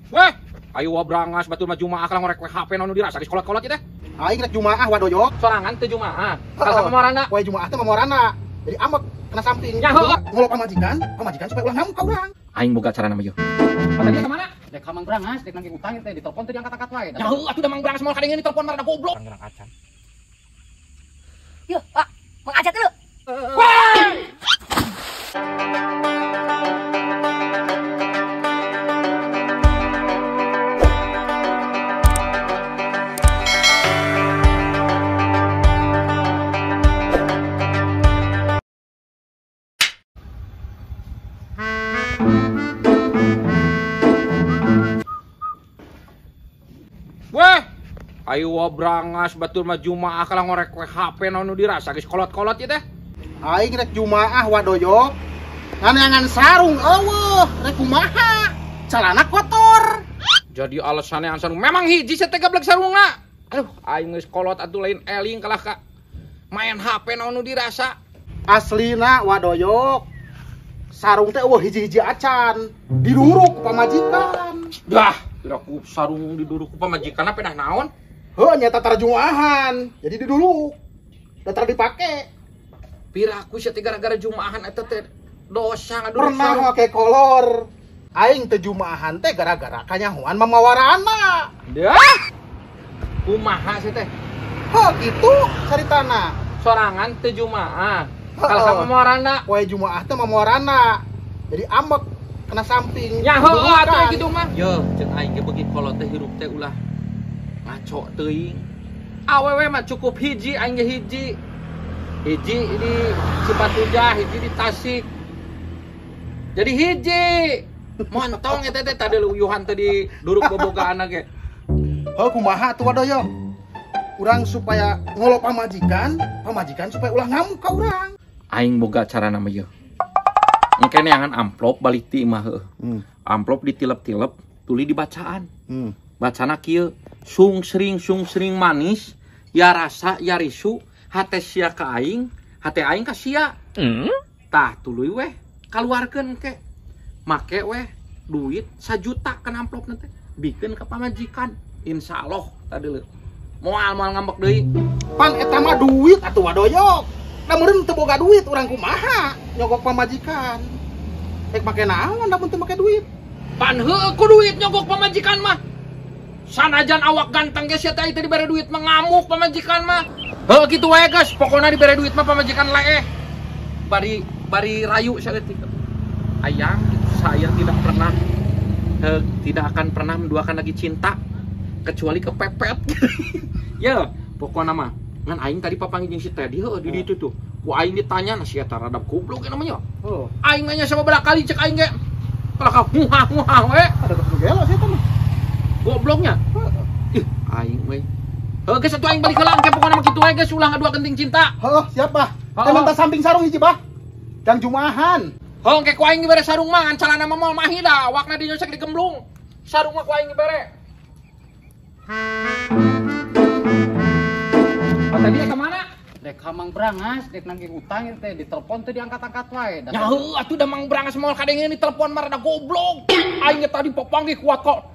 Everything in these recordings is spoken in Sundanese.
Weh, ayo wabrangas batur mah Jumaah kalah ngorek HP naon nu dirasa geus kolot-kolot ieu teh. Aing rek Jumaah wadoyok. Sorangan teu Jumaah. Kalah mamarana. Poe Jumaah teh mamarana. Jadi ambek kena samping. Ngolok pamajikan, pamajikan supaya ulah ngamuk ka urang. Aing boga carana mah ieu. Tadi ka mana? Dek ka Mang Brangas, dek nagih utang teh ditelepon teh diangkat-angkat wae. Ya heuh atuh da Mang Brangas moal kadenge ditelepon mah rada goblok. Ngerang acan. Yuh, Pak, Mang Ajat dulu. Weh! Weh, ayo wabrangas batur mah Jumaah kalah ngorek HP naon nu dirasa geus kolot-kolot ieu teh. Aing rek Jumaah wadoyok. Nganeangan sarung eueuh, rek kumaha? Calana kotor. Jadi alasannya sarung memang hiji sia teh gablek sarungna. Aduh, aing geus kolot atuh lain eling kalah ka main HP naon nu dirasa. Aslina wadoyok. Sarung teh eueuh hiji-hiji acan, diduruk ku pamajikan. Dah, piraku sarung diduruk ku pamajikan pedah naon? Heuh, nyata tara Jumaahan, jadi diduruk. Da tara dipake. Piraku sia teh gara-gara Jumaahan eta teh dosa ngaduruk. Pernah make kolor. Aing teh Jumaahan teh gara-gara kanyahoan mamawarana. Dah. Kumaha sia teh? Heuh, kitu caritana. Sorangan teh Jumaah. Kalah ka mamawarana. Poe Jumaah teh mamawarana. Jadi ambek kena samping. Ya heuh atuh kitu mah. Yeuh, ceuk aing ge beuki kolot teh hirup teh ulah ngaco teuing. Awewe mah cukup hiji aing ge hiji. Hiji di Cipatujah, hiji di Tasik. Jadi hiji. Montong eta teh tadi luyuhan teh di duruk bobogaanna ge. Heuh kumaha atuh wadoyok? Urang supaya ngolok pamajikan, pamajikan supaya ulah ngamuk ka urang. Aing boga carana mah ieu. Engke neangan amplop balik ti imah heuh. Amplop ditilep-tilep tuli dibacaan. Bacana kieu, sung sering manis, ya rasa ya risu, hate sia ka aing, hate aing ka sia. Tah tuluy weh kaluarkeun engke. Make weh duit 1 juta kana amplopna teh, bikeun ka pamajikan. Insyaallah tadi leuh. Moal moal ngambek deui. Pan eta mah duit atuh wadoyok. Da meureun teu boga duit urang kumaha nyogok pamajikan. Rek make naon da mun teu make duit? Pan heueuh ku duit nyogok pamajikan mah. Sanajan awak ganteng ge sia teh dibere duit mah ngamuk pamajikan mah. Heuh kitu wae geus, pokona dibere duit mah pamajikan leeh. Bari bari rayu saeutik. Ayang, saya tidak pernah tidak akan pernah menduakan lagi cinta kecuali kepepet. Ya, pokona mah ngan aing tadi papanggih jeung si Teddy heuh di ditu tuh. Ku aing ditanya na sia eta rada goblok ge namanya. Heuh. Aing nanya sababaraha kali cek aing ge. Kalah ka huha-huha we. Ada gelo sia eta mah. Gobloknya. Ih, aing we. Heuh geus atuh aing balik heula engke pokona mah kitu we geus ulah ngadua genting cinta. Heuh, siap bah. Teh mantap samping sarung hiji bah. Jang Jumaahan. Heuh engke ku aing dibere sarung mah ngan calana mah moal mahi da awakna dinyosek digemblung. Sarung mah ku aing dibere. Tadi ka mana? Dek ka Mang Brangas, dek nagih utang teh ditelepon teh diangkat-angkat wae. Ya heuh atuh da Mang Brangas moal kadenge ditelepon mah rada goblok. Aing ge tadi papanggih kuat kok.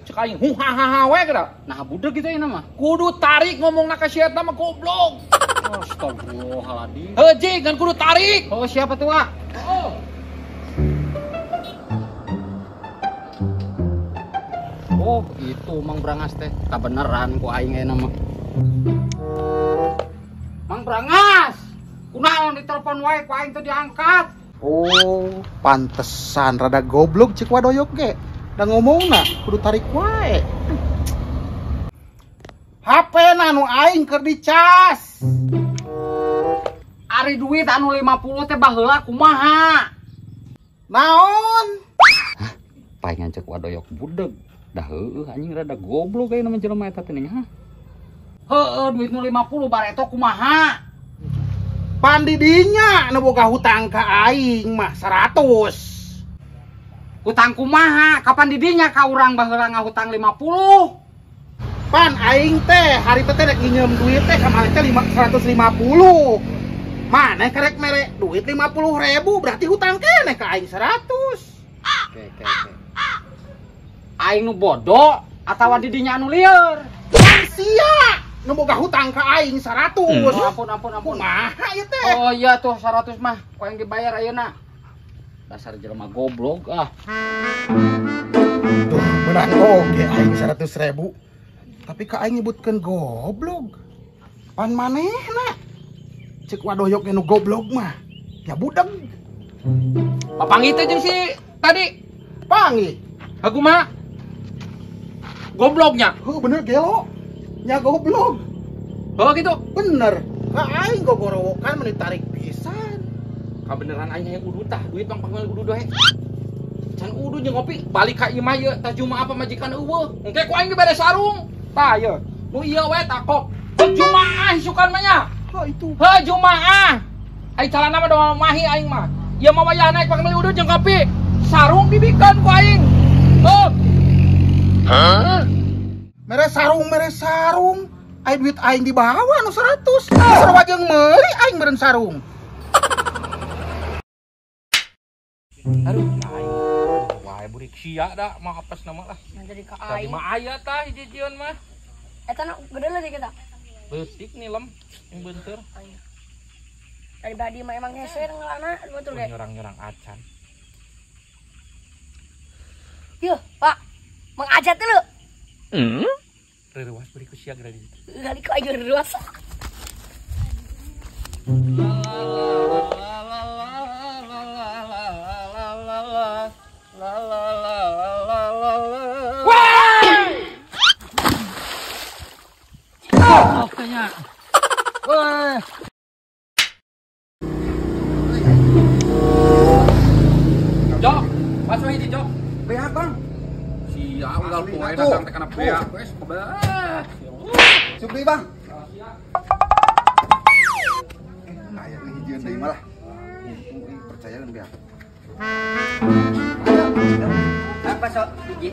Cek aing hu ha ha ha we geura. Nah budeg kitu ayeuna mah. Kudu tarik ngomongna ka si eta mah goblok. Astagfirullahaladzim. Heuh jing kan kudu tarik. Oh siapa tuh, Wak? Oh. Oh, itu Mang Brangas teh. Kabeneran ku aing ayeuna mah. Mang Brangas, kunaon ditelepon wae ku aing teu diangkat. Oh, pantesan rada goblok cek wadoyok ge. Da ngomongna kudu tarik wae. HP na nu aing keur dicas. Ari duit anu 50 teh baheula kumaha? Naon? Hah, palingan cek wadoyok budeg. Dah heueuh anjing rada goblok ayeuna mah jelema eta teh ning hah. Heueuh duit nu 50 bareto kumaha? Pan didinya nu boga hutang ka aing mah 100. Hutang kumaha? Kapan didinya ka urang baheula ngahutang 50? Pan aing teh hari teh rek nginjem duit teh ka maneh teh 150. Maneh karek mere duit 50.000 berarti hutang keneh ka aing 100. Oke. Aing nu bodoh atawa didinya anu lieur. Sia nu boga hutang ka aing 100. Oh, ampun ampun ampun. Kumaha ieu teh? Oh iya tuh 100 mah ku aing dibayar ayeuna. Dasar jelema goblok ah. Tuh, menang oge aing 100.000. Tapi ka aing nyebutkeun goblok. Pan manehna? Cek wadoyok nu goblok mah. Ya budeg. Papanggih teh jeung si tadi. Panggih. Aku mah gobloknya. Heuh bener gelo. Nya goblok. Oh gitu. Bener. Ka aing gogorowokan meni tarik pisan. Kabeneran aing hayang udud tah, duit bang panggil udud we. Can udud jeung ngopi, balik ka imah ieu tah jumaah pamajikan eueuh. Engke ku aing dibere sarung. Tah ieu. Nu ieu we takok. Jumaah isukan mah nya. Heuh itu. Heuh jumaah. Ai calana mah doa mahi aing mah. Ieu mah wayahna naik panggil udud jeung ngopi. Sarung dibikeun ku aing. Heuh. Hah? Mere sarung, mere sarung. Ai duit aing dibawa nu 100. Sarua jeung meuli aing meureun sarung. Aduh, aing. Wah, burik sia da mah apes nama lah. Nah, jadi ka Tadi aing. mah aya tah hiji-hijieun mah. Eta nu gede lah kita. Beutik nih lem, yang benteur. Dari badi mah emang hese ngelana betul ge. Nyorang-nyorang acan. Yuh, Pak. Mang Ajat lu. Reuwas beri ku sia geura di ditu. Kali ku aing reuwas. Jok, masuk hiji Jok. Beak bang. Sia unggal poe datang teh kana beak wes kebeh. Sup deui bang. Aya ngehijieun deui malah. Untung euy percaya kan beak. Apa sok hiji?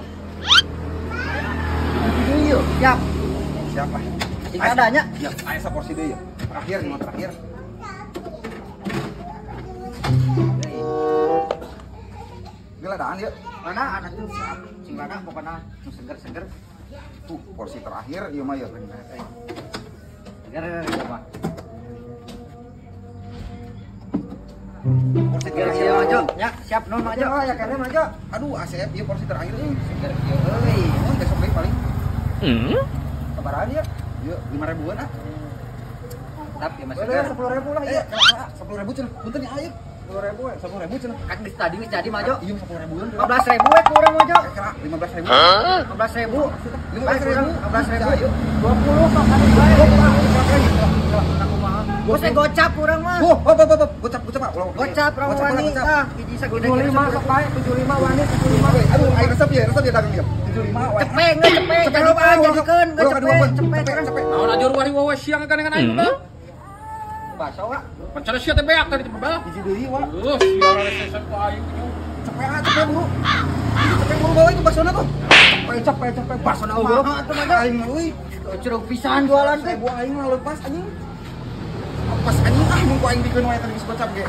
Iya, siap. Siap lah. Jika adanya. Ya, aya saporsi deui ya. Terakhir, mah terakhir. Geladaan yuk. Mana anak tuh siap. Sing lada pokokna nu seger-seger. Tuh, porsi terakhir ieu mah ya. Seger coba. Porsi Seger terakhir ieu mah ya, siap non mah Ya, ya karena mah Aduh, asep ieu porsi terakhir euy. Seger ieu euy. Mun besok deui paling. Sabaraha ya? Ieu 5.000-an ah. Mantap ya Mas seger. 10.000 lah ieu. 10.000 cenah. Punten ya ayeuna. 10.000 we, 10.000 cenah. Kan geus tadi geus jadi mah Jo. Iya 10.000-an. 15.000 we kurang mah Jo. 15.000. 15.000. 15.000. 15.000. 20 sok kan bae. Bos gocap kurang mah. Oh, oh, oh, oh, gocap, gocap, Pak. Gocap urang wani tah hiji sagede 75 sok bae, 75 wani 75. Aduh, aing resep ya dagang dia. 75 wae. Cepeng, cepeng, jadikeun, cepeng, cepeng. Naon ajur wari wawe siang kan aing mah. Baso wa. Pancana sia teh beak tadi teh bebel. Hiji deui wa. Sia resesan ku aing. Cepeng ah, cepeng buru. Cepeng buru bawa itu basona tuh. Cepeng, cepeng, cepeng basona eueuh. Kumaha atuh mah aing euy. Curug pisan jualan teh. Bu aing mah lepas anjing. Pas anjing ah mun ku aing bikeun wae tadi geus gocap ge.